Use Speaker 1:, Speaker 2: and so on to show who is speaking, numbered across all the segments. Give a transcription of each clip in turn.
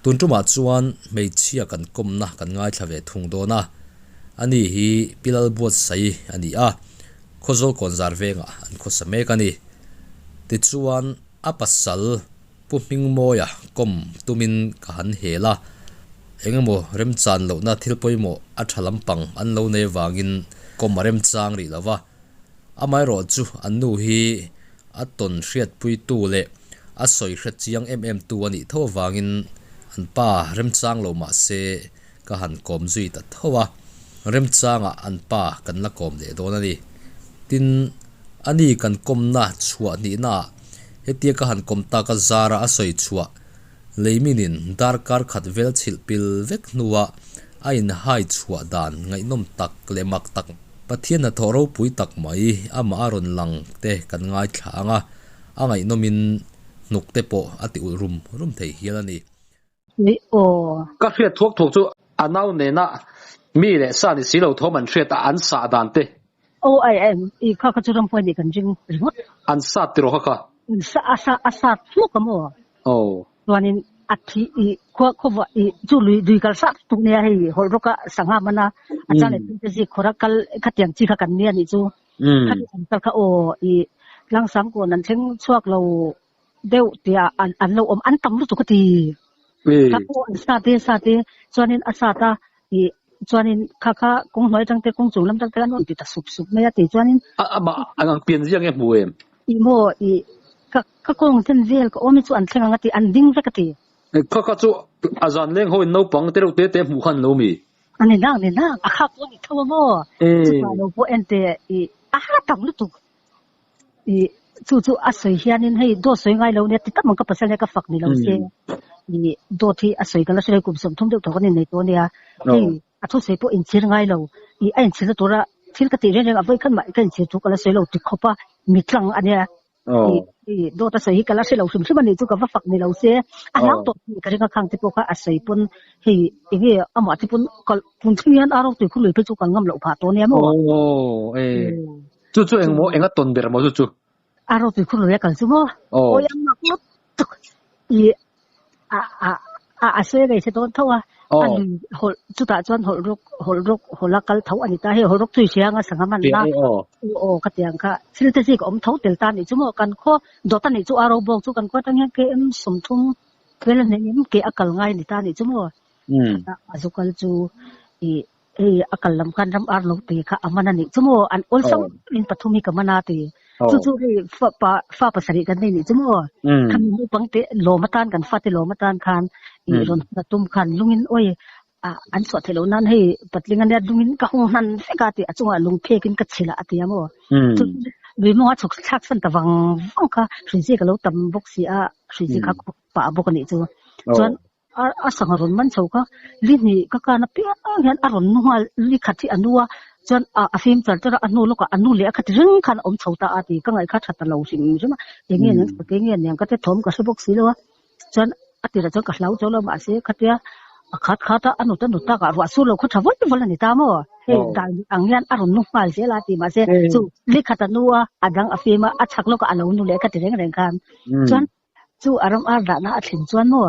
Speaker 1: Tun tumah chuan hmeichhia kan kawmna kan ngaithla ve thung dawn a, ani hi Pi Lalbuatsaii a ni a, Khawzawl Kawnzar vengah an khawsa mek a ni. Tichuan a pasal Pu Hmingmawia kawm tumin ka han hel a, engemaw remchan lohna thil pawimawh a tha lampang an lo nei vangin kawm a remchang rih lo va, amaherawhchu an nu hi a tawn hriatpuitu leh a sawi hre chiang em em tu a nih tho avangin an pa remchang lo mah se ka han kawm zui ta tho a, remchangah an pa kan la kawm leh dawn a ni. Tin, ani kan kawmna chhuah hnihnaah hetia ka han kawm tak a zara a sawi chhuah leiminin darkar khat vel chhilh pil vek hnuah a inhai chhuah dan ngaihnawm tak leh mak tak Pathian hnathawh ropui tak mai amah a rawn lang te kan ngaithla ang a, a ngaihnawmin hnuk te pawh a ti ulh rum rum thei hial a ni.
Speaker 2: Ni aw.
Speaker 3: Ka hriat thuak thuak chu a nau nena mi leh sa ni si lo thawm an hriat a, an sah dan te.
Speaker 2: Aw ai ai i kha kha chu ramhuai nih kan ring ringawt.
Speaker 3: An sat tiraw kha kha?
Speaker 2: Sa a sa a sat hmuk a maw?
Speaker 3: Aw.
Speaker 2: Chuanin a thi i khua khaw i chu lui lui kal sat tuk nia hei hawlh rawk a sangha man a a chang leh thil te zik khawrh a kal khatiang chi kha kan nia nih chu. Khatiang kal kha aw i tlangsang kawn an thleng chhuak lo deuh tiah an an lo awm an tam lutuk a ti. Kha pawh an sat e sat e chuanin a sat a i chuanin kha kha kawng hnuai atang te kawng chung lam atang te an rawn ti ta sup sup mai a ti chuanin
Speaker 3: A amah an ang pian ziak nge hmu em?
Speaker 2: I maw i ka ka kawng then vel ka awm hi chu an thleng ang a ti an ding vek a ti.
Speaker 3: Kha kha chu a zan leng ho in naupang te reuh te te hmuh khan lo mi?
Speaker 2: A ni nang ni nang a kha pawh a ni tho a maw? Chutah lo pawh en teh i a ha tam lutuk. I chu chu a sawi hianin hei dawt sawi ngai lo nia ti tam ang ka pasal nia ka fak ni lo se i dawt hi a sawi ka la hre lo kum 30 deuh tawh kan innei tawh ania hei a thusawi pawh inchhir ngai lo i a inchhirna tura thil ka tih reng reng a vawi khat mah ka inchhir thu ka la sawi lo ti khawp a mitlang ania i i dawt a sawi hi ka la hre lo hrim hrim a nih chu ka va fak ni lo se a hlau tawh tih ka ring a khang te pawh kha a sawi pawn hei enge amah te pawn kal tun thleng hian a ro tui khur lui phei chu kan ngam loh phah tawh ania maw.
Speaker 3: Chu chu eng maw eng a tawn ber maw chu chu?
Speaker 2: A ro tui khur lui a kal chu maw?
Speaker 3: Aw.
Speaker 2: Awi ang mak lut tuk. I a a a a sawi ngei se dawn tho a.
Speaker 3: Aw.
Speaker 2: A lui hawlh chutah chuan hawlh rawk hawlh rawk hawlh a kal tho a ni ta. Hei hawlh rawk chu i hria anga sangha man na.
Speaker 3: Hria e aw.
Speaker 2: Aw aw ka ti ang kha. Thil te zik a awm tho tel ta nih chu maw? Kan khaw dawt a nih chu a ro bawk chu kan khaw atang hian KM 30 vel a hne in ke a kal ngai a ni ta nih chu maw? A zu kal chu i Hei a kal lam khan ram ar lo te kha a man a nih chu maw? An awlsam in pathum hi ka man a ti. Chu chu hei fa pa fa pasarih kan nei nih chu maw? Kha mi naupang te lawm atan kan fate lawm atan khan i rawn hna tum khan lungin awi a an chhuah theih loh nan hei patling ania lungin ka hung hnan vek a ti a chungah lung phek in ka chhilh a a ti a maw? Chu lui mawng a chhuk thlak san ta vang vang kha hruizi ka lo tam bawk si a hruizi kha pah bawk a nih chu. Chuan a sangha rawn man chho kha li hnih ka kan apiang hian a rawn nu nghal li khat hi a nu a chuan a a fim char char a a hnu lawkah a nu leh a khat reng khan a awm chho ta a ti ka ngaih kha tha ta lo hrim hrim a eng nge nen eng nge nen ka te thawm ka hre bawk si lo a chuan a tirah chuan ka hlau chauh lo mahse khatia a khat khat a a nut a nut takah ruah sur lo khaw tha vawl vawl a ni ta maw hei dan ang hian a rawn nu nghal zel a ti mahse chu li khat a nu a a dang a fim a a chhak lawkah a lo nu leh kha ti reng reng khan chuan Chu a ram ar dahna a thlen chuan maw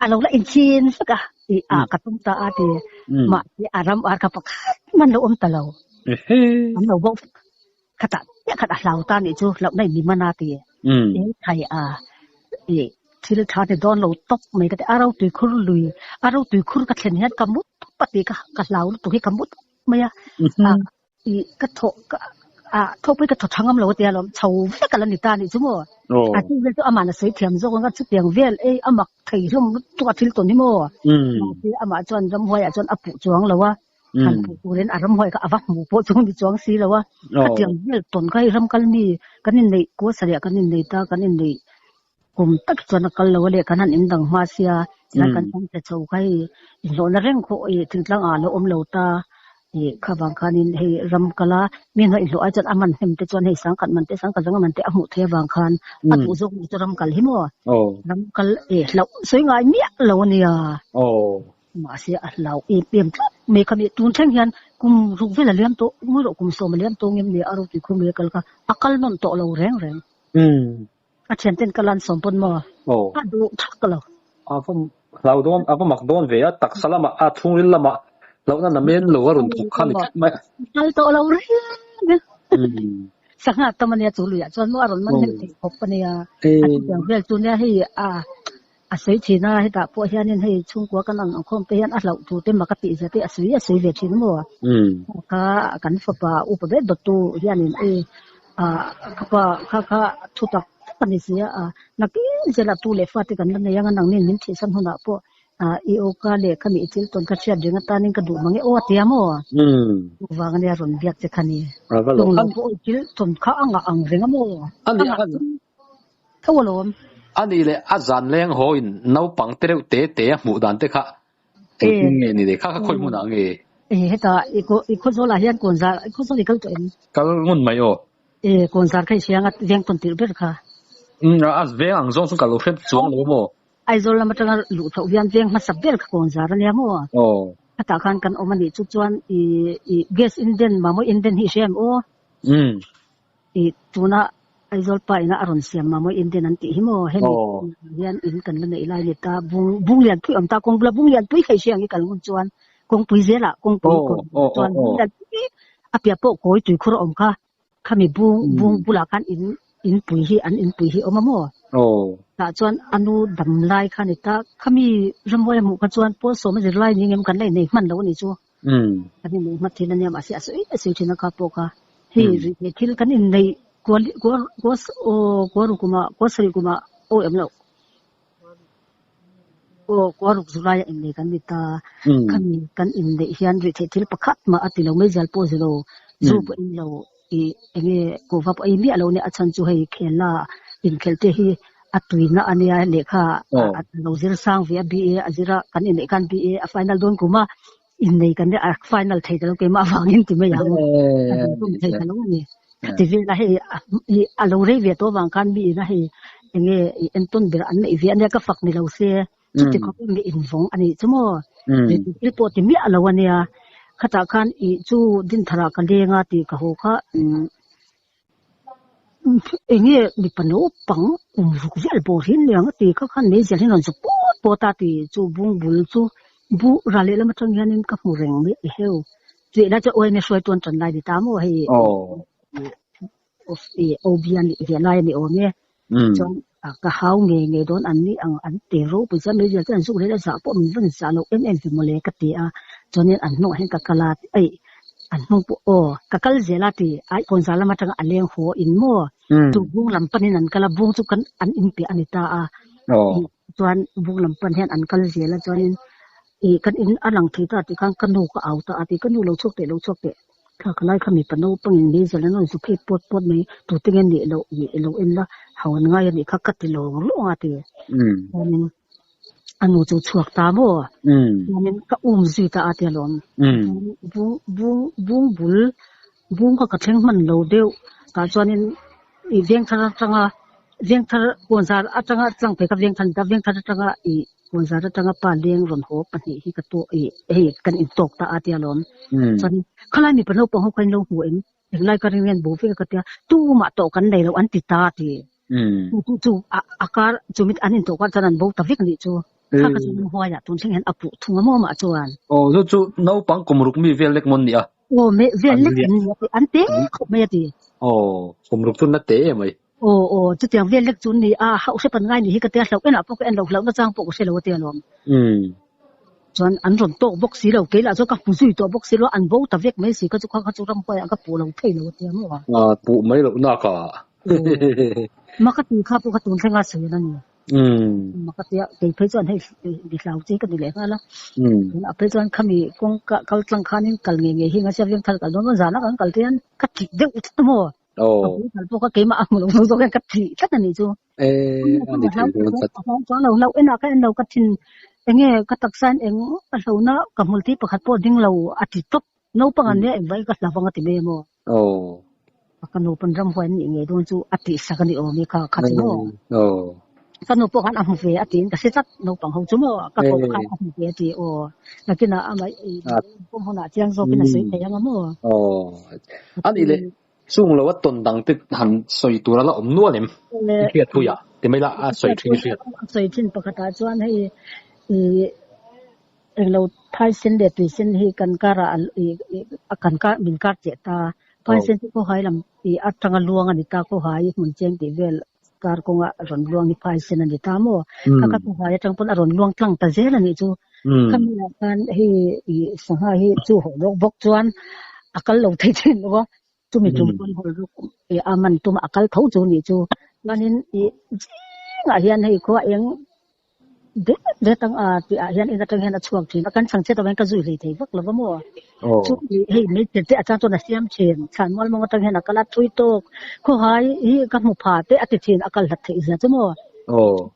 Speaker 2: a lo la inchhin vek a i a ka tum ta a ti mahse a ram ar kha pakhat man lo awm ta lo an lo bo vek khatah chiah khat a hlau ta nih chu hlauhna in mi man a ti e thai a i thil tha ni dawn lo tawp mai ka ti a ro tui khur lui a ro tui khur ka thlen hian ka mut tawp a ti ka ka hlau lutuk hi ka mut mai a I ka thawh ka a thawhpui ka thaw tha ngam lo a tia lawm chho vek a la ni ta anih chu maw? A chu vel chu amah na sawi thiam zawk ang a chutiang vel ei a mak thei hlawm lutuk a thil tawn hi maw? Mahse amah chuan ramhuai ah chuan a puh chuang lo a, han puh turin a ramhuai kha a va hmu pawh chu ni chuang si lo a, khatiang vel tawn kha hei ram kal mi kan inneih kua sarih ah kan innei ta kan inneih Kum tak chuan a kal lo a leh kan han indang hma sia tihian kan awm ta chho kha hei inhlawhna reng khaw ih thingtlang ah a lo awm lo ta ih kha vang khanin hei ram kal a mi hnuai inhlawh ai chuan a man hnem te chuan hei sangkhat man te sangkhat zanga man te a hmuh theih avang khan a duh zawk ni chu ram kal hi maw ram kal ih hlauh sawi ngai miah lo a nia mahse a hlau em em tlat mai kha mi tun thleng hian kum ruk vel a liam tawh ngawi rawh kum 10 a liam tawh ngem nia a ro tui khur mai a kal kha a kal nawn tawh lo reng reng. A thian ten ka lan sawm pawn maw?
Speaker 3: Aw.
Speaker 2: A duh thak lo.
Speaker 3: A va Hlau dawn a va mak dawn ve a, taksa lamah a chhungril lamah hlauhna namen lo a rawn thawk kha ni tlat mai.
Speaker 2: Kal tawh lo reng a. Sangha tam ania chu luiah chuan maw a rawn man hnem thei khawp ania. A chutiang vel chu nia hei a a sawi thin a, hetah pawh hianin hei chhungkua kan ang ang khawm te hian a hlauh thu te mak a tih zia te a sawi a sawi ve thin maw. Kha kan fapa upa ber dawttu hianin ei a ka pa kha kha thu tak tak a ni si a, nakin zelah tu leh fate kan la nei ang a, nangnin min thihsan hunah pawh i awka leh kha mi i thil tawn kha hriat reng atanin ka duh mang e aw a tia maw? Chuvang ania rawn biak che kha ni. Tung lo pawh i thil tawn kha a ngah ang reng a maw? A ngah tho alawm.
Speaker 3: A nih leh a zan leng haw in naupang te reuh te te a hmuh dan te kha engtin nge ni le? Kha kha khawi hmunah nge?
Speaker 2: E heta i khawzawl ah hian kawnzar i khawzawl i kal tawh em?
Speaker 3: Kal ngun mai aw.
Speaker 2: E kawnzar kha i hria anga veng tawn tirh ber kha.
Speaker 3: A veng ang zawng chu ka lo hre chuang lo maw?
Speaker 2: Aizawl lam atanga luh chhoh hian veng hmasa ber kha kawn zar ania maw?
Speaker 3: Aw.
Speaker 2: Khatah khan kan awm anih chu chuan i i gas inden Mamawih inden hi i hria em aw?
Speaker 3: Umm.
Speaker 2: I tuna Aizawl pa ina a rawn siam Mamawih inden an tih hi maw? Hemi hian in kan la neih lai ni ta bung bung lian pui awm ta kawng bula bung lian pui kha i hria ang i kal ngun chuan kawngpui zelah kawngpui chuan bung lian pui a piah pawh kawi tuikhur a awm kha. Khami bung bung bulah khan in inpui hi an inpui hi a awm a maw?
Speaker 3: Aw.
Speaker 2: Tah chuan a nu dam lai kha a ni ta. Khami ramhuai a hmuh kha chuan pawl sawm a zir lai ni ngem kan la inei hman lo a nih chu. Kan inei hmat thin a nia mahse a sawi a sawi thin a kha pawh kha. Hei he thil kan inneih kual kual kual aw kual ruk kumah kual sarih kumah aw em loh. Aw kual ruk July a innei kan ni ta. Khami kan inneih hian rihtheih thil pakhat mah a ti lo mai zal pawh a zi lo. Zu pawh in lo i enge kuhva pawh ei miah lo nia a chhan chu hei khelna inkhelh te hi a tuina a nia lehkha a lo zir sang ve a BA a zir a kan inneih khan BA a final dawn kum a innei kan nia a final thei ta lo keimah avangin ti mai ang a tum thei ta lo a ni. Khati vela hei a lo rei ve tawh avang khan mi ina hei enge i entawn ber an neih ve ania ka fak ni lo se chuti khawp in mi invawng a nih chu maw thil pawh ti miah lo ania khatah khan i chu Dinthar ah ka leng a tih ka haw kha enge mipa naupang kum ruk vel bawr hi aniang a ti kha khan meizial hi a rawn zu pawt pawt a ti chu bungbul chu bu ral lehlam atang hianin ka hmu reng mai a heu. Tih lai chuan OMA hruaitu an tan lai ni ta maw hei OB a nih ve lai a ni awm e. Chuan ka hau ngei ngei dawn an ni ang an ti ropui chuan meizial chu an zuk leh a zah pawh min rawn zah loh em em ve mawle ka ti a. Chuanin an hnungah hian ka kal a aih an hnung pawh aw ka kal zel a ti ai kawnzar lam atanga a leng haw in maw chu bung lam panin an kal a bung chu kan an inpiah a ni ta a. Chuan bung lam pan hian an kal zel a chuanin ih kan in a lang thei ta tih khan ka nu ka au ta a ti ka nu lo chhuak teh lo chhuak teh thla ka lai kha mipa naupangin meizel an rawn zu phei pawt pawt mai tute nge nih loh nih lo en la hau an ngai a nih kha ka ti lawng lawng a ti chuanin a nu chu chhuak ta maw chuanin ka um zui ta a ti alawm bung bung bung bul bung kha ka thleng hman lo deuh tah chuanin ih veng thar atanga veng thar kawnzar atanga tlang phei kha veng thar a ni ta veng thar atanga ih kawnzar atanga pa leng rawn haw pahnih hi ka tawh ih hei kan intawk ta a tia lawm chuan khalai mipa naupang ho kha in lo hmu em englai ka ring hian bo vek a ka tia tumah tawh kan nei lo an ti ta a ti chu chu a kar chumi an intawh kar chuan an bo ta vek a nih chu kha ka chu huai ah tun thleng hian a puh thung a maw mah chuan.
Speaker 3: Aw chu chu naupang kum ruk mi vel lek mawn ni a.
Speaker 2: Aw me vel lek an ni a ti an te khawp mai a ti.
Speaker 3: Aw kum ruk chu na te em mai.
Speaker 2: Aw aw chutiang vel lek chu ni a hauh hrep an ngai ni hi ka tia hlauh enah pawh ka en lo hlauh na chang pawh ka hre lo a tia lawm. Chuan an rawn tawk bawk si lo kei lah chuan ka hmu zui tawh bawk si lo an bo ta vek mai si kha chu kha kha chu ramhuai ah ka puh lo thei lo a tia maw.
Speaker 3: A puh mai loh nak a.
Speaker 2: Maka ti kha pawh kha tun thlenga sawi an a ni. Maka tia kei phei chuan hei mi hlau chi ka ni leh nghal a. A phei chuan khami kawng kal tlang khanin kal ngei ngei hi ngasia veng thar kal dawn dawn zana kan kal te hian ka thih deuh tlat a maw. A bul kal pawh kha keimah a hmu lo zawk hian ka thih tlat a nih chu. Chuan lo hlauh enah ka en lo ka thin enge ka taksa in eng ka hlauhna ka hmul thi pakhat pawh ding lo a ti tawp. Naupang an nia engvai ka hlau ang a ti mai emaw. Ka nu pawn ramhuai an nih ngei dawn chu a tih sak a ni awm i kha kha chu maw. Ka nu pawh khan a hmu ve a tiin ka hre tlat naupang ho chu maw ka koh khan a hmu ve a ti aw. Nakinah amah i pawm hunah chiang zawkin a sawi thei ang a maw.
Speaker 3: A nih leh chung lo a tawn dang te han sawi tur a la awm nual em? I hriat pui ah ti mai la a sawi thin i hriat.
Speaker 2: A sawi thin pakhatah chuan hei. I englo phaisen leh tuisen hi kan karah a kan kar min kar cheh ta. Phaisen chu khawhai lam i atanga luang a ni ta, khawhai hmun cheng tih vel kar kawnga rawn luang hi phaisen a ni ta maw? Kha kha khawhai atang pawn a rawn luang tlang ta zel a nih chu. Khami ah khan hei i sangha hi chu haw lawk bawk chuan a kal lo thei thin lo a, chumi tum pawn haw lawk i a man tum a kal tho chu nih chu. Chuanin i zingah hian hei khua eng Det det ang a tih ah hian in atang hian a chhuak thin a, kan chhang chhiat avangin ka zui hlei thei vak lo va maw? Chu hei hmeichhe te atang chuan a siam thin, chhan mual mawng atang hian a kal a thui tawk, khawhai hi ka hmu pha te a ti thin, a kal hlat theih zia chu maw?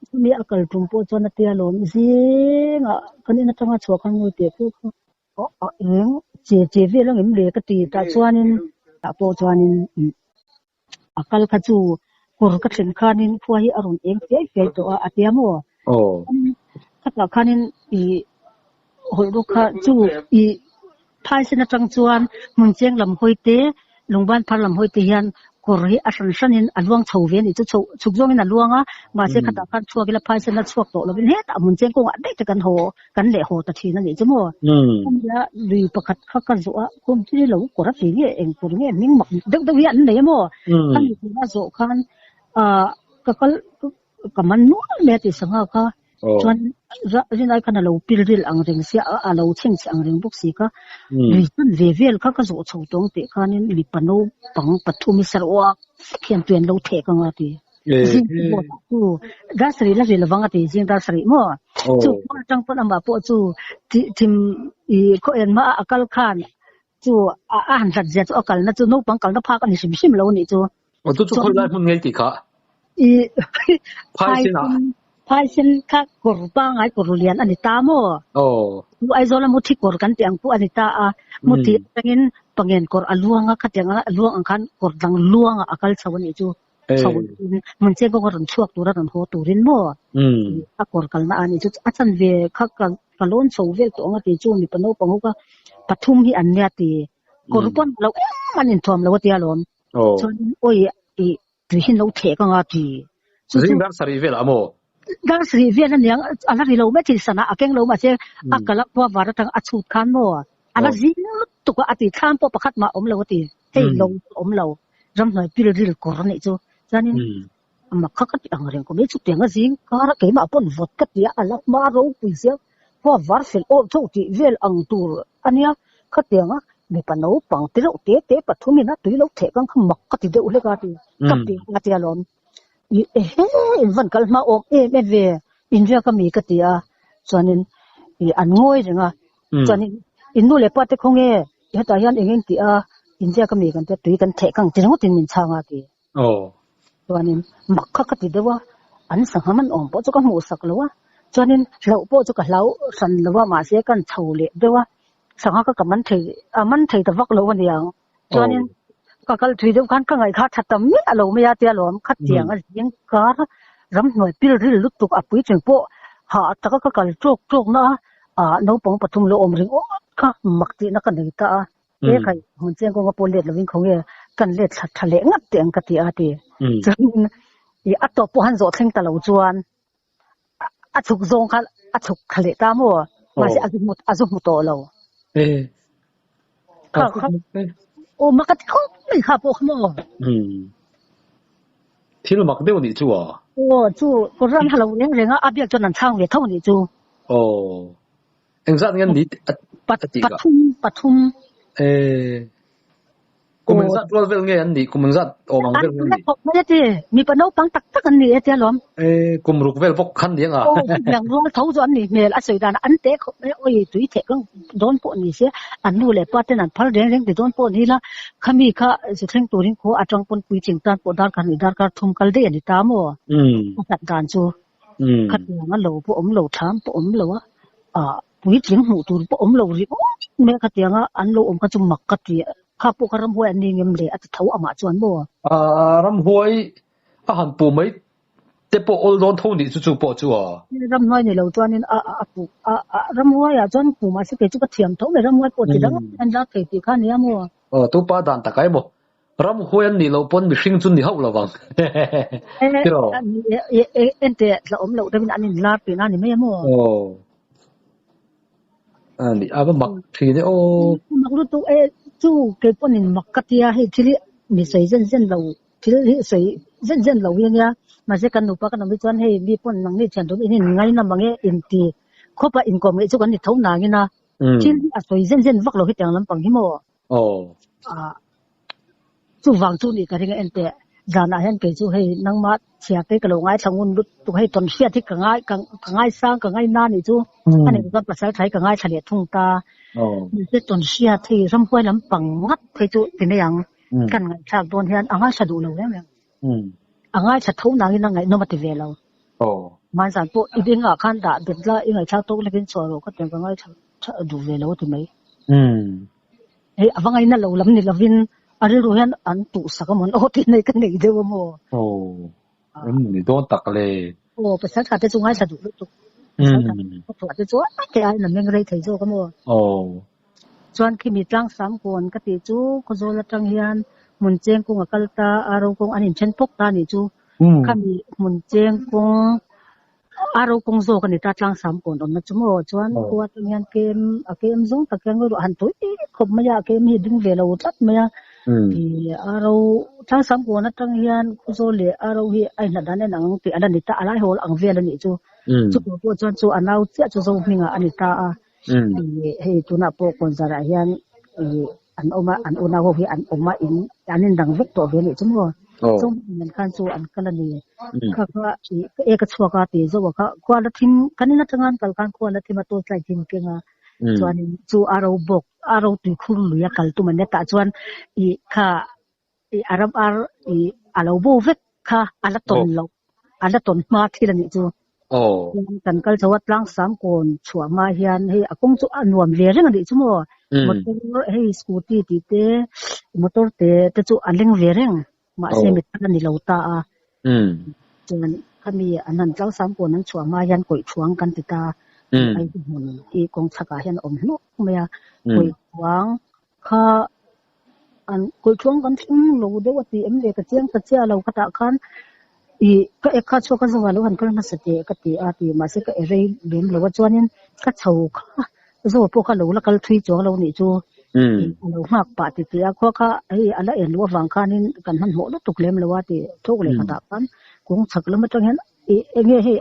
Speaker 2: Chumi a kal tum pawh chuan a tia lawm zingah kan in atanga chhuah khan ngawi teh pawh kha a eng che che vel ang em le ka ti tah chuanin tah pawh chuanin A kal kha chu kawr ka thlen khanin khua hi a rawn eng fiai fiai tawh a, a tia maw? Khatah khanin i hawlh rawk kha chu i phaisen atang chuan hmun cheng lam hawi te, lungban phar lam hawi te hian kawr hi a hran hranin a luang chho ve a nih chu. Chho chhuk zawngin a luang a, mahse khatah khan chhuak ila phaisen a chhuak tawh lovin hetah hmun cheng kawngah daih te kan haw kan leh haw ta thin a nih chu maw? Khawmia lui pakhat kha ka zawh a, khawm chu ni lo kawr a ti nge eng kawr nge hming mak deuh deuh hi an nei a maw? A ni tuna zawh khan ah ka kal ka man nual mai a ti sangha kha chuan rinai khan a lo pil ril ang reng sia a lo chheng chhe ang reng bawk si kha lui hman ve vel kha ka zawh chho tawng teh khanin mipa naupang pathum hi saruak vek hian tui an lo thek ang a ti. Zing chu dar sarih la ri lovang a ti zing dar sarih maw chu khual atang pawn amah pawh chu thim i khaw en hma a kal khan chu a han hlat zia chu a kalna chu naupang kalna phak a ni hrim hrim lo a nih chu.
Speaker 3: Aw chu chu khawi lai hmun ngei tih kha?
Speaker 2: I phaisen phaisen kha kawr pangai kawr lian a ni ta maw?
Speaker 3: Aw.
Speaker 2: Chu Aizawl a muthi kawr kan tih ang pawh a ni ta a, muthi atangin pangen kawr a luang a khatiang a luang ang khan kawr dang luangah a kal chho a nih chu. Chho in hmun che bawk a rawn chhuak tur a rawn haw turin maw a kawr kalna a nih chu a chan ve kha ka ka lawn chho vel tawh ang a ti chu mipa naupang ho kha pathum hi an nia ti kawr pawn lo em an inthuam lo a tia lawm chuan awi i tui hi lo theh ka nga ti
Speaker 3: chu chu dar sarih vel ah maw
Speaker 2: dar sarih vel aniang a la ri lo mai thil sana a keng lo mahse a kal a khua var atang a chhut khan maw a la zing lutuk a a ti thlam pawh pakhat mah a awm lo a ti hei lo awm lo Ramhnuai pil ril kawr a nih chu. Chuanin a mak kha ka ti ang reng kawm e, chutiang a zing kar a keimah pawn vawt ka ti a, a la hma ropui sia, khua var fel awrh tho tih vel ang tur a nia, khatiang a mipa naupang te reuh te te pathumin a tui lo theh kang kha mak ka ti deuh hlek a ti, ka pe a tia lawm. I ehe in van kal hma awm em em ve, inriak a mi ka ti a, chuanin i an ngawi reng a, chuanin in nu leh pa te khaw nge Hetah hian eng eng tih a inziak a mi kan tia tui kan theh kang ti ringawt in min chhang a ti. Chuanin mak kha ka ti deuh a, an sangha man awm pawh chu ka hmuh sak lo a, chuanin hlauh pawh chu ka hlau hran lo a, mahse kan chho leh deuh a, sangha kha ka man thei a man thei ta vak lo a niang. Chuanin ka kal thui deuh khan ka ngaih kha tha tam miah lo mai a tia lawm, khatiang a zing kar ramhnuai pil ril lutuk a puitling pawh hah taka ka kal tawk tawk na a, Ah naupang pathum lo awm ringawt kha mak tihna ka nei ta a, he khai hmun cheng kawnga pawh let lovin khaw nge kan let thla tha leh ngat teh ang ka ti a ti. Chuanin i a tawp pawh han zawh thleng ta lo chuan a chhuk zawng kha a chhuk thla leh ta maw mahse a zu hmu a zu hmu tawh lo. Kha kha aw mak a ti khawp mai kha pawh kha maw.
Speaker 3: Thil mak deuh nih chu a.
Speaker 2: Aw chu kawr ram ha lo reng reng a a biak chuan an chhang ve tho nih chu.
Speaker 3: Aw. Engzat nge an ni a tih kah?
Speaker 2: Pathum pathum.
Speaker 3: Eh. Kum engzat rual vel nge an nih? Kum engzat awm ang vel nge an nih?
Speaker 2: An thawk mai a ti. Mipa naupang tak tak an ni e tia lawm.
Speaker 3: Eh, kum ruk vel bawk khan ni ang a.
Speaker 2: Aw, chutiang rual tho chu an nih hmel. A sawi danah an teh khawp mai a, awi tui theh kang dawn pawh ni se, an nu leh pa ten an phal reng reng ti dawn pawh ni la, khami kha zu thleng turin khua atang pawn puitling tan pawh darkar hnih darkar thum kal daih a ni ta maw? A hlat dan chu. Khatiang a lo pawh awm lo, thlam pawh awm lo a, ah puitling hmuh tur pawh awm lo ringawt mai a khatiang a an lo awm kha chu mak ka ti a, kha pawh kha ramhuai an ni ngem le a ti tho amah chuan maw?
Speaker 3: Ah ramhuai a han puh mai te pawh awl dawn tho nih chu chu pawh chu a.
Speaker 2: Ramhuai ni lo chuanin a a puh a a ramhuai ah chuan puh mahse kei chu ka thiam tho mai ramhuai pawh ti dang an lak thei tih kha nia maw?
Speaker 3: Aw tupa dan tak ai maw? Ramhuai an nih loh pawn mihring chu ni hauh lo vang. Tiraw?
Speaker 2: Ente tla awm loh deuhin an inlar tihna a ni mai a maw?
Speaker 3: Aw. Ani a va mak thin e aw.
Speaker 2: Mak lutuk e chu kei pawhin mak ka tia hei thil hi mi sawi zen zen lo thil hi sawi zen zen lo hi ania mahse kan nupa kan awm hi chuan hei mi pawn nang ni thian dun in in ngaina mang e inti khawp a inkawm ngeih chu kan ni tho nangin a thil hi a sawi zen zen vak lo hetiang lampang hi maw.
Speaker 3: Aw.
Speaker 2: Ah chuvang chu nih ka ring a enteh zanah hian kei chu hei nangmah chhiar te ka lo ngaithla ngun lut tuk hei tawn hriat hi ka ngai ka ka ngaisang ka ngaina nih chu a nih chuan pasal tha hi ka ngaithla leh thung ta. Mahse tawn hriat hei ramhuai lampang ngat phei chu ti mai ang kan ngaihthlak dawn hian a ngaithla duh lo reng reng. A ngaithla tho nangin a ngaihnawm a ti ve lo. Hmanzan pawh i bengah khan dah bet la i ngaihthlak tawk lekin chhuah rawh ka tiang ka ngaithla duh ve lo a ti mai. Hei a va ngaina lo lam ni lovin a rilru hian an tuhsak a mawn aw tih nei ka nei deuh a maw?
Speaker 3: Aw, em ni dawn tak le.
Speaker 2: Aw, pasal tha te chu ngaithla duh lutuk. Pasal tha ka thuah te chu a te aiin a meng rei thei zawk a maw?
Speaker 3: Aw.
Speaker 2: Chuan khimi tlangsam kawn ka tih chu Khawzawl atang hian hmun cheng kawng a kal ta, aro kawng an inthen pawk ta nih chu. Khami hmun cheng kawng A ro kawng zawk a ni ta tlangsam kawn awmna chu maw chuan khua atang hian kem a kem zawng tak hian ruah han tui khawp mai a kem hi a ding ve lo tlat mai a ih a ro tlangsam kawn atang hian khawzawl leh a ro hi a inhlat dan en ang tih a la ni ta a lai hawl ang vel a nih chu chutah pawh chuan chu a nau chiah chu zo hmingah a ni ta a ih hei tunah pawh kawn zarah hian ih an awm a an unau ho hi an awm a in an indang vek tawh ve a nih chu maw chu nen khan chu an kal a ni kha kha ih ka ek a chhuak a tih zawh kha khua la thim kan in atanga an kal khan khua la thim a torch light hi an keng a chuanin chu a ro bawk a ro tuikhur lui a kal tum a nia tah chuan ih kha ih a ram ar ih a lo bo vek kha a la tawn loh a la tawn hma thil a nih chu. Kan kal chho a tlangsam kawn chhuah hma hian hei a kawng chu a nuam ve reng a nih chu maw motor hei scooty tih te motor te te chu a leng ve reng mahse mi tan a ni lo ta a chuan khami an han tlangsam kawn an chhuah hma hian kawih thuang kan ti ta ai hmun hi kawng chhakah hian a awm hlauh mai a kawih thuang kha an kawih thuang kan thleng lo deuh a ti em le ka chiang ta chiah lo ka tah khan ih ka ek kha chhuak a zo a lo han kal hmasa teh ka ti a ti mahse ka e rei lem lo a chuanin ka chho kha zo pawh kha lo la kal thui chuang lo nih chu a lo nghak pah ti ti a khua kha hei a la en luh avang khanin kan hmanhmawh lutuk lem lo a ti thawk leh khatah khan kawng chhak lam atang hian ih enge hei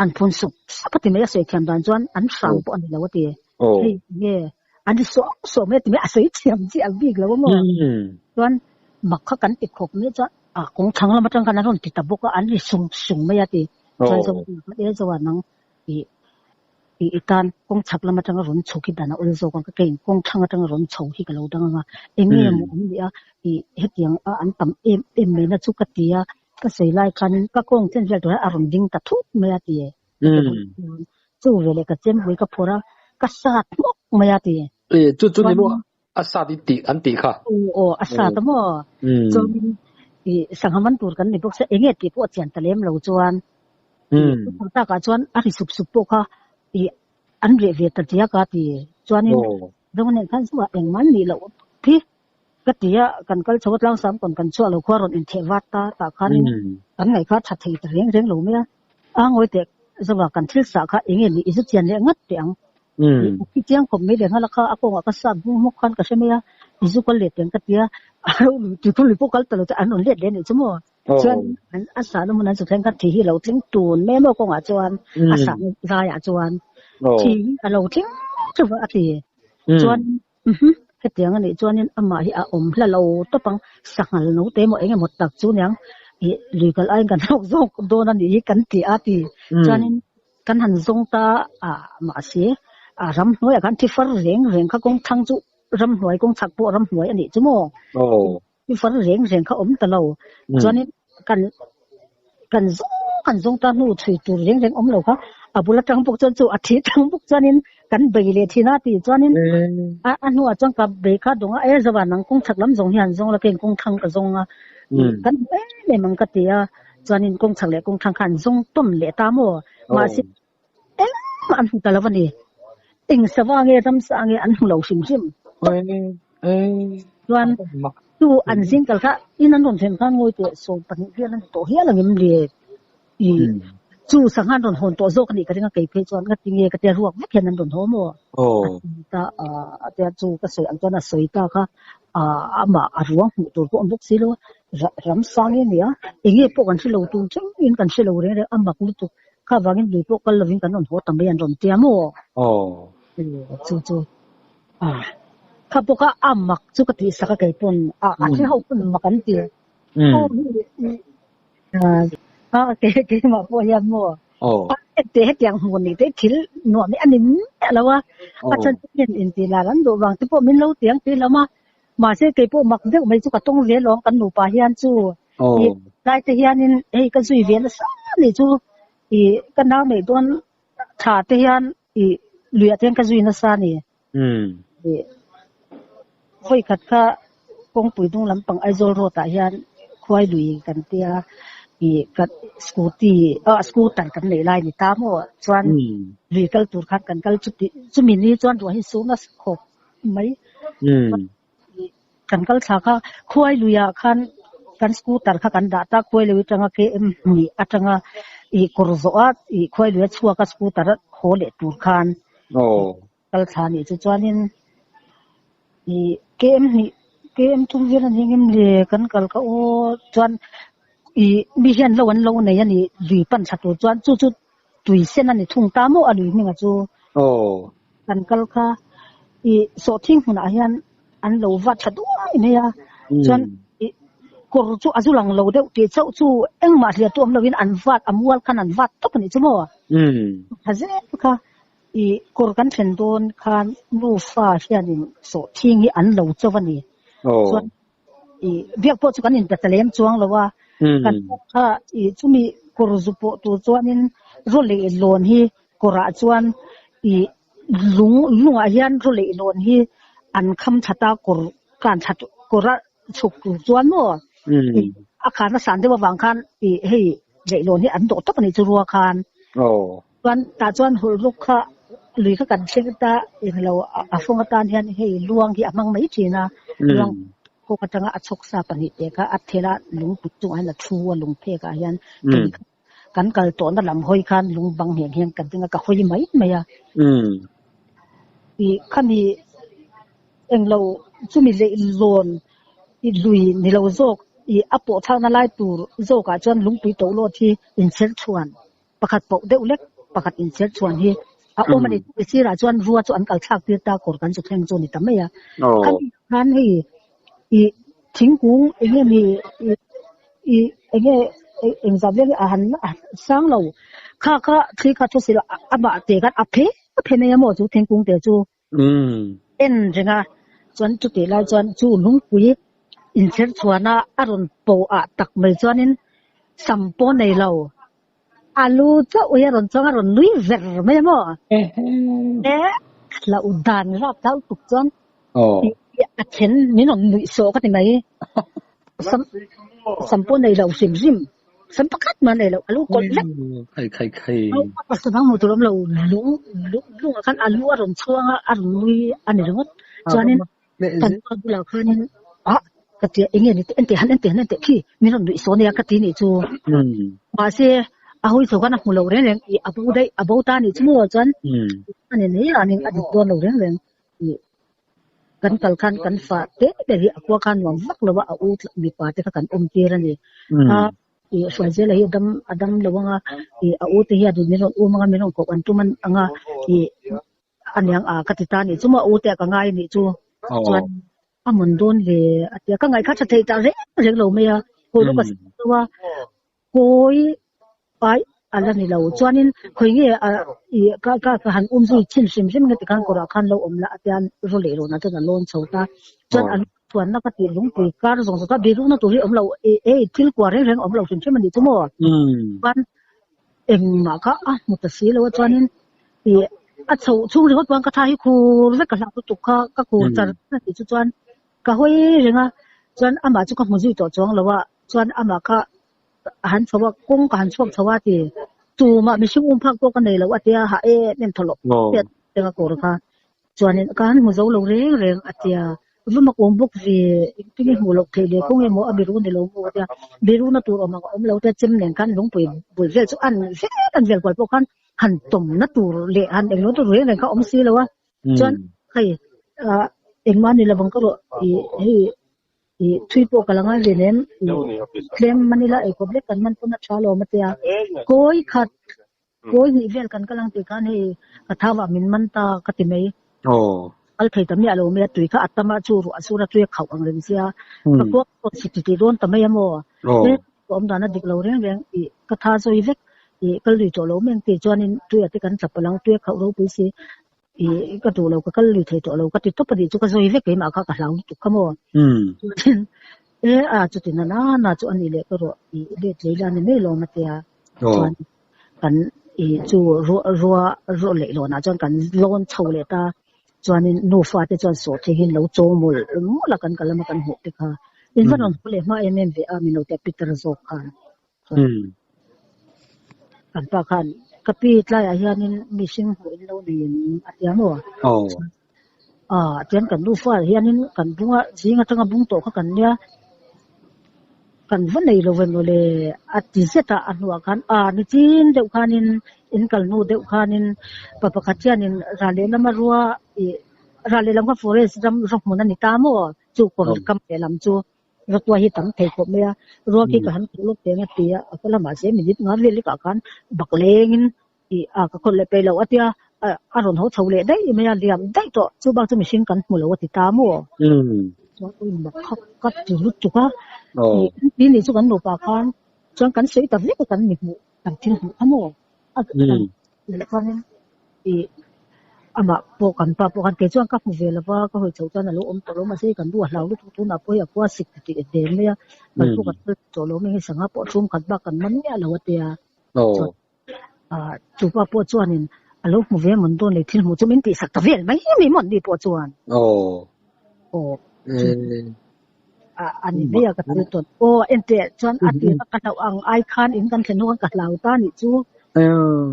Speaker 2: an phun sup sup a ti mai a sawi thiam dan chuan an hram pawh a ni lo a ti hei enge An ri suah suah mai a ti mai a sawi thiam chi a bik lo a maw? Chuan mak kha kan ti khawp mai chuan a kawng thlang lam atang khan an rawn ti ta bawk a, an ri sung sung mai a ti. Chuan zo e zo a nang ih ih i tan kawng chhak lam atanga rawn chhuk hi dan a awl zawk ang ka keiin kawng thlang atanga rawn chho hi ka lo dang ang a, eng nge maw awm leh a ih hetiang a an tam em em mai na chu ka ti a, ka sawi lai khanin ka kawng chen vel tur hian a rawn ding ta thut mai a ti. Chu veleh ka chempui ka phur a, ka sat hmawk mai a ti.
Speaker 3: E, chu chu ni maw a sat i tih an tih kha?
Speaker 2: Aw aw, a sat a maw? Chuanin i sangha man tur kan ni bawk sia, enge tih pawh a chian ta lem lo chuan. Chu phur takah chuan a ri sup sup pawh kha i an reh ve ta diak a ti. Chuanin Zoa nen khan chungah engmah an nih loh khi. Ka ti a, kan kal chho a tlangsam kawn kan chhuah lo khua rawn intheh vat ta tah khanin kan ngaih kha tha thei ta reng reng lo mai a. A ngawi teh zova kan thil sah kha enge nih i zu chian leh ngat teh ang. Ih a thi chiang khawp mai leh nghal a kha a kawngah ka sat hmung hmawk khan ka hre mai a, i zu kal leh teh ang ka ti a, a ro lui tui khur lui pawh kal ta lo chuan an rawn let leh a nih chu maw. Chuan a sahna hmun an chu thleng khan thi hi a lo tling tun mai maw kawngah chuan a sahna laiah chuan thi hi a lo tling chuva a ti. Chuan Hetiang a nih chuanin amah hi a awm hla lo tawp ang, sanghal no te emaw eng emaw tak chu niang ih lui kal aiin kan hlawk zawk dawn a nih hi kan ti a ti. Chuanin kan han zawng ta a mahse a ramhnuaiah khan thi far reng reng kha kawng thlang chu ramhnuai kawng chhak pawh ramhnuai a nih chu maw? Thi far reng reng kha awm ta lo. Chuanin kan kan zawng kan zawng ta hnu chhui tur reng reng awm lo kha a bul atang bawk chuan chu a thi tang bawk chuanin kan bei leh thin a ti chuanin a a hnuah chuan ka bei kha dawng a e zawa nang kawng chhak lam zawng hian zawng la keng kawng thlang ka zawng a kan hmu em em ang ka ti a chuanin kawng chhak leh kawng thlang kha an zawng tawn leh ta maw mahse engmah an hmu ta lo a ni eng sava nge ramsa nge an hmu lo hrim hrim chuan chu an zing kal kha in an rawn thlen khan ngawi teh 12 vel a ni tawh hial ang em le i. Chu sangha an rawn hawn tawh zawk a nih ka ring a, kei phei chuan nga tinge ka tia ruak vek hian an rawn haw maw? A ti ta a, a tia chu ka sawi ang chuan a sawi ta kha a amah a ruang hmuh tur pawh a awm bawk si lo a, ram sang hi a ni a, eng nge pawh kan hre lo tur thlengin kan hre lo reng reng a mak lutuk, kha vangin lui pawh kal lovin kan rawn haw ta mai an rawn tia maw? Chu chu a kha pawh kha a mak chu ka tih sak a kei pawn a a thil ho pawn mak an ti. A keimah pawh hian maw te hetiang hmuh nih te thil nuam hi a ni miah lo a, a chhan chu hian intih lar an duh vang te pawh min lo ti ang tih lam a, mahse kei pawh mak deuh mai chu ka tawng ve lawng kan nupa hian chu i lai te hianin hei ka zui ve nasa nih chu i ka nau neih dawn tha te hian i luiah te hian ka zui nasa a ni. Vawi khat kha kawngpui hnung lampang Aizawl road ah hian khuai lui kan tia ih ka scooty ah scooter kan neih lai ni ta maw chuan lui kal tur khan kan kal chuti chumi ni chuan ruah hi su nasa khawp mai kan kal thla kha khuai lui ah khan kan scooter kha kan dah ta khuai lui atanga KM hnih atanga ih kawr zawh a ih khuai lui a chhuak a scooter a haw leh tur khan. Kal thla nih chu chuanin ih KM hnih KM thum vel a ni ngem le kan kal kha aw chuan ih mi hian lo an lo nei a ni lui pan thla tur chuan chu chu tui sen a ni thung ta maw a lui hming a chu kan kal kha ih sawhthing hmunah hian an lo va tha duai mai a chuan ih kawr chu a zu lang lo deuh tih chauh chu engmah hliah tu awm lovin an vat a mual khan an vat tawp a nih chu maw tha zel kha. I kawr kan thlen dawn khan nufa hianin sawhthing hi an lo cho a ni. Chuan i biak pawh chu kan inpe ta lem chuang lo a. Kan pawh kha i chumi kawr zu pawh tur chuanin raw leh lawn hi kawrah chuan i lung lungah hian raw leh lawn hi an kham that a kawr kan that kawra chhuk tur chuan maw i a khan a san deuh avang khan i hei leihlawn hi an dawh tawp a nih chu rua khan. Chuan tah chuan hawlh ruk kha lui kha kan thleng ta englo a hrawng atan hian hei luang hi a hmang mai thin a, luang kawk atanga a chhawk sa pahnih te kha a thel a lungput chungah hian a thu a lung phek ah hian kei kha kan kal tawhna lam hawi khan lung bang ngheng hian ka ding a ka hawi mai mai a. Ih khami englo chumi leihlawn i lui ni lo zawk ih a pawh thlakna lai tur zawkah chuan lungpui tohlawt hi inchher chhuan Pakhat poh deuh lek pakhat inchher chhuan hi a awm a ni. Chumi sirah chuan rua chu an kal thlak tir ta kawr kan chu thleng chu a ni ta mai a. Khami khan hei ih thingkung eng nge ni ih eng nge engzah vel hi a han sang lo. Kha kha thli kha thu silo amah te khan a phe a phe mai a maw chu thingkung te chu en reng a. Chuan chutih lai chuan chu lungpui inchher chhuana a rawn pawh ah tak mai chuanin sam pawh nei lo. A lu chauh hi a rawn chuang a rawn nui ver mai a maw? E hlauh dan rap tau tuk chuan a then min rawn nuih sawh ka ti mai. Sam sam pawh nei lo hrim hrim sam pakhat mah nei lo a lu kawlh vek.
Speaker 3: Khai khai khai.
Speaker 2: A dang hmuh tur awm lo lung lungah khan a lu a rawn chhuang a a rawn nui a ni ringawt. Chuanin Kan pa bulah khanin ah ka ti a, enge ni teh enteh han enteh han enteh khi min rawn nuih saw nia ka ti nih chu. Mahse a hawi chho khan a hmu lo reng reng ih a bo daih a bo ta nih chu maw chuan a ni mai a ning a dik dawn lo reng reng ih kan kal khan kan fa te ber hi a khua khan nuam vak lo a, a u mipa te kha kan awm tir a ni. A ih Hruaizela hi a dam a dam lo anga ih a u te hian min rawn um anga min rawn koh an tum anga ih A niang a ka ti ta nih chu maw a u te a ka ngai nih chu chuan a mun dawn ve a tia ka ngaih kha tha theih ta reng reng lo mai a hawi rawk a siam deuh a kawi ai a la ni lo chuanin khawi nge a ih ka ka ka han um zui chhin hrim hrim nge tikhan kawrah khan lo awm la a tia raw leh rawn ah chuan a lawn chho ta chuan a chuanna ka tih lungpui kar zawng zawng kha birukna tur hi awm lo ei thil kua reng reng awm lo hrim hrim a nih chu maw chuan Engmah kha a hmu ta si lo a chuanin ih a chho chhung ringawt pawh ka tha hi khur vek ka hlau lutuk kha ka khur char char tih chu chuan ka hawi reng a chuan amah chu ka hmu zui tawh chuang lo a chuan amah kha a han chho a kawng ka han chhuak chho a ti tumah mihring um phak pawh ka nei lo a tia hah em em thaw loh a tia kawr kha chuanin ka han hmu zo lo reng reng a tia. Va mak awm bawk ve, engtin nge hmuh loh theih leh kawng emaw a biru ni lo maw tia biru na tur awm ang a awm lo tia chem nen khan lungpui bul vel chu an vel an vel kual pawh khan han tawmna tur leh han englo tur reng reng kha a awm si lo a, chuan hei ah engmah ni lovang ka rawh ih hei ih thui pawh ka la ngai ve nem ih tlem man ila eikhawp lek kan man pawn a tha lo a tia kawi khat Kawi hnih vel kan kal ang tih khan hei ka thau ah min man ta ka ti mai. Kal thei ta miah lo mai a, tui kha a tam a, chu ruah sur a tui a khauh ang reng sia. Ka kuak pawh chhe ti tih dawn ta mai a maw? He ka awm dan a dik lo reng reng ih ka tha zawi vek ih kal lui tawh lo mai ang tih chuanin tui ah te kan tla palh ang, tui a khauh ropui si ih ka duh lo ka kal lui thei tawh lo ka ti tawp a nih chu ka zawi vek keimah kha ka hlau lutuk kha maw? Chuanin e a chuti na na na chu a nih leh ka ruah ih let lei la ni mai lawm a tia chuan kan ih chu ruah ruah ruah leh lawnah chuan kan lawn chho leh ta chuanin nufa te chuan sawh thei hian lo chaw mawlh mawlh a kan kal lama kan hmuh te kha in va rawn haw leh hma em em ve a min lo tia Peter zawk khan chuan kan pa khan ka pi tlaiah hianin mihring hmuh in lo nei em a tia maw a chuan kan nufa hianin kan bunga zing atanga bung tawh kha kan nia Kan va nei lo ve mawle a ti zet a, a hnuah khan a ni chin deuh khanin in kal hnu deuh khanin pa pakhat hianin ral lehlam a rua ih ral lehlam kha forest ram rawng hmun a ni ta maw chu kawr kam lehlam chu rawtuai hi tam thei khawp mai a, rua khi ka han khuh lawk teng a ti a, a kal a mahse minute nga vel lekah khan bak lengin ih a ka khawlh leh peih loh a tia a rawn haw chho leh daih mai a liam daih tawh chu bak chu mihring kan hmu lo a ti ta maw chuan ui mak kha ka ti lutuk a ih ti nih chu kan nupa khan chuan kan sawi ta vek a kan mi hmuh kan thil hmuh kha maw a leh chuanin ih amah pawh kan pa pawh khan kei chuan ka hmu ve lo va ka hawi chhoh chuan a lo awm tawh lo mahse kan nu a hlau lutuk tunah pawh hei a khua sik tih der mai a kan pawh kan kal tawh lo mai hei sangha pawh chhung khat bak kan man miah lo a tia chuan Chupa pawh chuanin a lo hmu ve mawn dawn leh thil hmuh chu min tihsak ta vel mai mai mawn ni pawh chuan. Aw. A ni mai a ka thil tawn. Aw enteh chuan a tir a ka hlauh ang ai khan in kan thlen hnu khan ka hlau ta nih chu.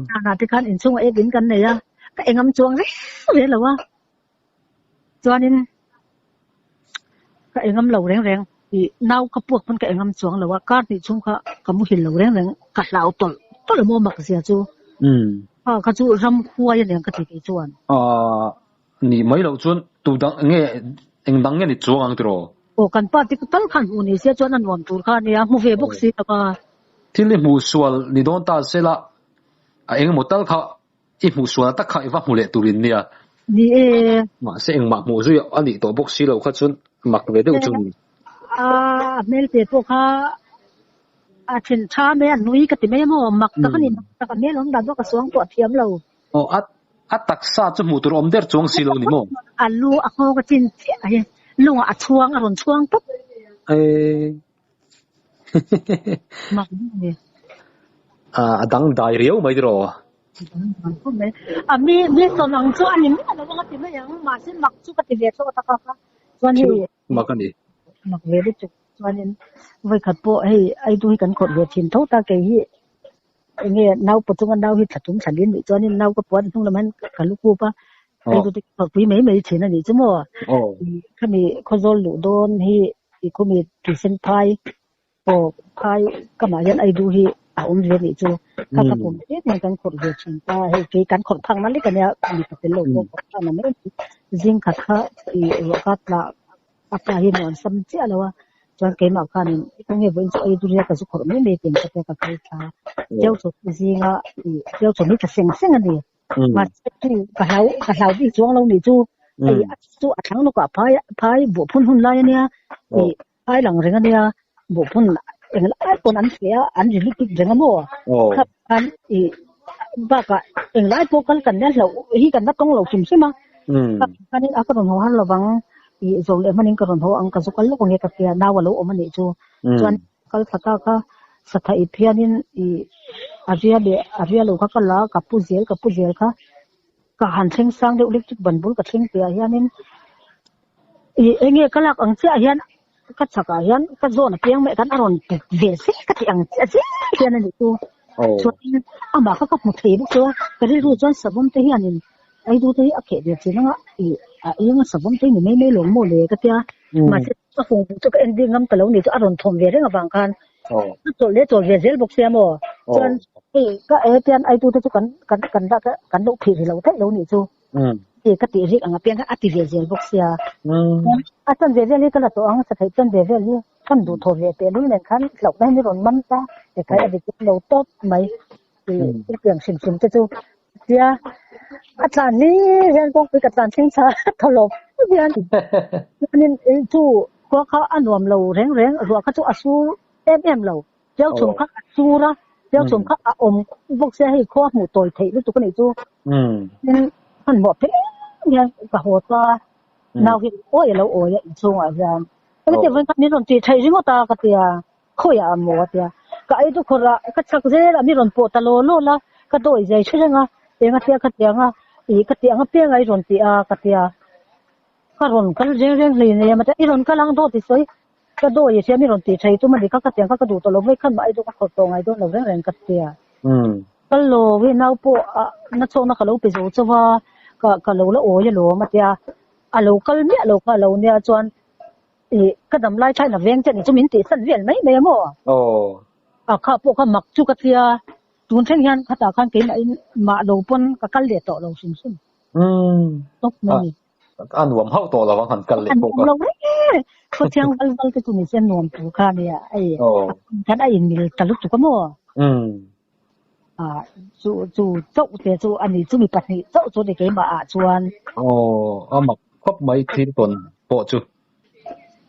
Speaker 2: Zanah te khan inchhungah ek in kan nei a, ka engam chuang reng reng lo a. Chuanin ka engam lo reng reng ih nau ka puak pawn ka engam chuang lo a, kar hnih chhung kha ka muhil lo reng reng ka hlau tawlh tawlh maw mak zia chu a kha chu ram huai a niang ka ti kei chuan.
Speaker 3: Aaa ni mai loh chuan tu dang nge eng dang nge ni chuang ang tiraw?
Speaker 2: Aw kan pa te tal khan hmuh ni sia chuan a nuam tur kha a nia hmu ve bawk si tak a.
Speaker 3: Thil i hmuh sual ni dawn ta sela a engemaw tal kha I hmuh sual tak kha i va hmu leh turin nia.
Speaker 2: Ni e.
Speaker 3: Mahse engmah hmuh zui a nih tawh bawk si lo kha chuan mak ve deuh chu ni.
Speaker 2: A hmelte pawh kha a then tha mai a, nui ka ti mai a maw, mak tak a ni, mak tak a hmel awm dan pawh ka suang tawh thiam lo.
Speaker 3: Aw a a taksa chu hmuh tur a awm der chuang si lo ni maw?
Speaker 2: A lu a nghawk a chin chiah a hi, lungah a chhuang a rawn chhuang tawp.
Speaker 3: Ee.
Speaker 2: Mak deuh ni.
Speaker 3: A dang dai riau mai tiraw?
Speaker 2: A mi mi sawn ang chu a ni miah lo ang a ti mai ang mahse mak chu ka ti ve thlawh tak a kha chuan hei
Speaker 3: mak a ni.
Speaker 2: Mak ve lutuk chuanin vawikhat pawh hei Aidu hi kan khawrh ve thin tho ta kei hi enge nau pawh chunga nau hi thla tum thla lin nih chuanin nau ka puan hnung lam hian ka lu kup a Aidu te khawrhpui mai mai thin a nih chu maw khami khawzawl luh dawn hi i khumi tuisen phai Aw, phai kamah hian Aidu hi a awm ve nih chu. Kha kha pawm em em kan khawrh ve thin ta. Hei kei kan khawrh phak na lek a nia, mipa tel lo pawh khawrh phak na mai mai. Zing khat kha i ruah kha tlah a pa hi nuam sam chiah lo a, chuan keimah khanin khawnge vawiin chu Aidu ria ka zu khawrh mai mai tih ang ka tia ka kal thla. Tiau chawp zinga i tiau chawp hi tla seng seng a ni. Mahse ka hlau ka hlau bik chuang lo nih chu. Hei a chu a thlang lawkah phai phai buh phun hun lai a nia. Ai lang reng a nia, buhphun eng lai pawn an hria a, an ri lutuk reng a maw? Kha khan i bakah eng lai pawh kal kan nia hlauh hi kan la tawng lo hrim hrim a. Kha khanin a ka rawn haw har lovang i zawh leh hmanin ka rawn haw ang ka zu kal lawk ang e ka tia nau a lo awm a nih chu. Chuan kal thla ta kha satha ip hianin i a ria leh a ria lo kha ka la a, ka pu zel ka pu zel kha ka han thleng sang deuh electric ban bul ka thleng piah hianin I enge ka lak ang chiah hian ka chhakah hian ka zawn a piang mai khan a rawn put ve zek ka tih ang chiah zek hian a nih chu. Chuan amah kha ka hmu thei bawk chu a, ka rilru chuan savawm te hianin Aidu te hi a kheh ve thin anga i a eng a savawm te hi ni mai mai lawng maw le ka tia. Mahse a fung chu ka en bik ngam ta lo ni chu a rawn thawm ve reng avang khan a chawlh leh chawl ve zel bawk sia maw. Chuan hei ka hetian Aidu te chu kan kan kan lak a kan lo phih ri lo theih lo nih chu. Hei ka tih rik ang apiang kha a ti ve zel bawk sia. A chan ve vel hi ka la tawh ang sa theih chan ve vel hi kan duh thaw ve teh lul nen khan hlauhna hi ni rawn man ta tikhai a dik lo tawp mai. I piang hrim hrim te chu tia a tlan ni hian kawngpui ka tlan thleng thla thaw lawp hian chuanin chu khua kha a nuam lo reng reng ruah kha chu a sur em em lo tiau chhum kha a sur a tiau chhum kha a awm bawk sia hei khua hmuh tawi theih lutuk a nih chu tin hmanhmawh pheng hian ka haw ta nau hi awi a lo awi a inchhungah hian heti vawiin khan min rawn tih theih ringawt a ka tia. Khawiah a maw a tia. Ka ei dukhawrh a, ka chak zel a, mi rawn pawh ta law law la, ka dawi zai hre reng a, eng a tia ka ti ang a, ih ka ti ang apiang a i rawn ti a ka tia. Ka rawn kal reng reng hlei nei a maw tia, i rawn kal ang dawt i sawi, ka dawi i hria mi rawn tih thei tum a ni kha ka ti ang kha ka duh tawh lo vawi khan mah ei duh ka khawrh tawh ngai dawn lo reng reng ka tia. Kal lo i nau pawh a na chhawkna ka lo pe zo chauh a, ka ka lo la awi alawm a tia, a lo kal miah lo kha a lo nia chuan Ih, ka dam lai thain a veng che ni chu min tihsan vel mai mai a maw?
Speaker 3: Aw.
Speaker 2: A kha pawh kha mak chu ka tia, tun thleng hian khatah khan keimah in mah lo pawn ka kal leh tawh lo hrim hrim.
Speaker 3: Umm.
Speaker 2: Tawp mai ni.
Speaker 3: A nuam hauh tawh lo ang han kal leh pawh
Speaker 2: ka. A nuam lo reng reng. Khawthiang val val te chu ni se nuam tur kha nia. Ei, a khan a inmil ta lutuk a maw?
Speaker 3: Umm.
Speaker 2: A chu chu chauh te chu a ni chumi pahnih chauh chu ni keimah ah chuan.
Speaker 3: Aw a mak khawp mai thil tawn pawh chu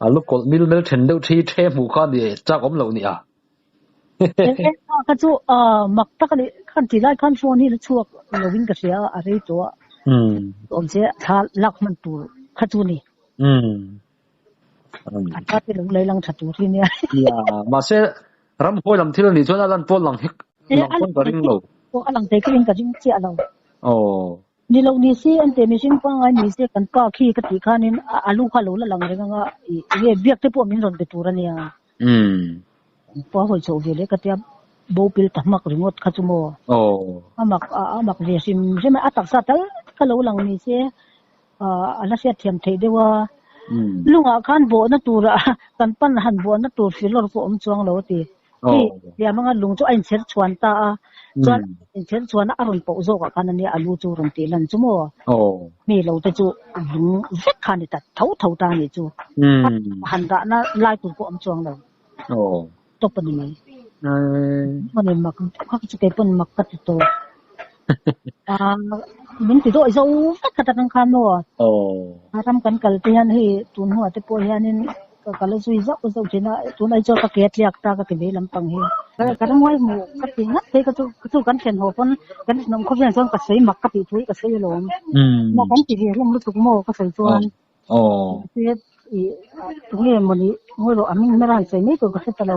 Speaker 3: a lu kawlh mil mel then deuh thi the hmuh kha ni chak awm loh ni a.
Speaker 2: Kha chu a mak tak a ni khan tih lai khan phone hi la chhuak lo in ka hria a rei tawh a. Awm se thla lak hman tur kha chu ni. A tha te lo lei lang tha tur hi nia.
Speaker 3: Nia, mahse ramhuai lam thil a nih chuan a lan pawn lang hek lang pawn ka ring lo.
Speaker 2: Aw a lang thei ka ring ka ring chiah lo.
Speaker 3: Aw.
Speaker 2: Ni lo ni si an teh mihring pangngai ni se kan pa khi ka tih khanin a lu kha lo la lang reng anga ih enge biak te pawh min rawn be tur a nia. Pa hawi chhoh ve leh ka tia bo pil ta hmak ringawt kha chu maw.
Speaker 3: Aw.
Speaker 2: A mak a mak ve hrim hrim a, a taksa tal kha lo lang ni se. A la hriat thiam theih deuh a, lungah khan bawhna turah kan pan han bawhna tur filawr pawh awm chuang lo a ti. Hei liam anga lung chu a inchher chhuan ta a, chuan inchher chhuan a rawn poh zawkah khan ania a lu chu rawn tih lan chu maw? Mi lo te chu lung vek kha a ni ta tho tho ta a nih chu. Han dahna lai tur pawh awm chuang lo. Tawp a ni mai. Chuan mak kha chu kei pawn mak ka ti tawh. Min ti dawih zo vek kha tak ang khan maw. A ram kan kal te hian hei tun hnuah te pawh hianin ka kal a zui zauh zauh thin a, tun ai chuan ka ke a tliak ta ka ti mai lampang hi. Ka ram ngaih hmuh ka ti ngat phei kha chu chu kan thlen haw pawn kan thenawm khawvel chuan ka sawi mak ka tih thu hi ka sawi alawm. Mak an ti ve hlawm lutuk maw ka sawi chuan. Tunge mawni ngawi rawh a hming hmel a han sawi mai tur ka hre ta lo.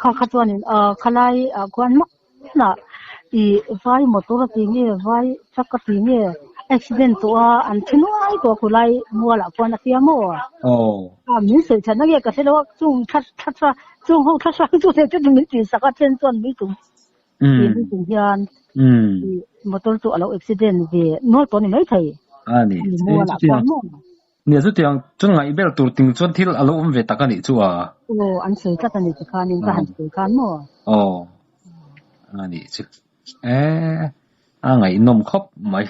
Speaker 2: Kha kha chuanin ah khalai ah khuan mak hnah ih vai motor a ti nge vai truck a ti nge accident tawh a an thi nuai tawh a khulai mual ah khuan a tia maw? Ah min sawi that na nge ka hre lo a chung thla thla thla chung ho thla hrang chu te chu min tih sak a then chuan mui chung tih mui chung hian ih motor chu a lo accident ve nual tawh a ni maithei.
Speaker 3: A ni
Speaker 2: mual ah khuan maw?
Speaker 3: Nia chutiang chuan ngaih ber tur ting chuan thil a lo awm ve tak a nih chu a.
Speaker 2: Aw, an sawi tlat a ni ti khanin ka han sawi khan maw?
Speaker 3: Aw, a nih chu. E, a ngaihnawm khawp mai.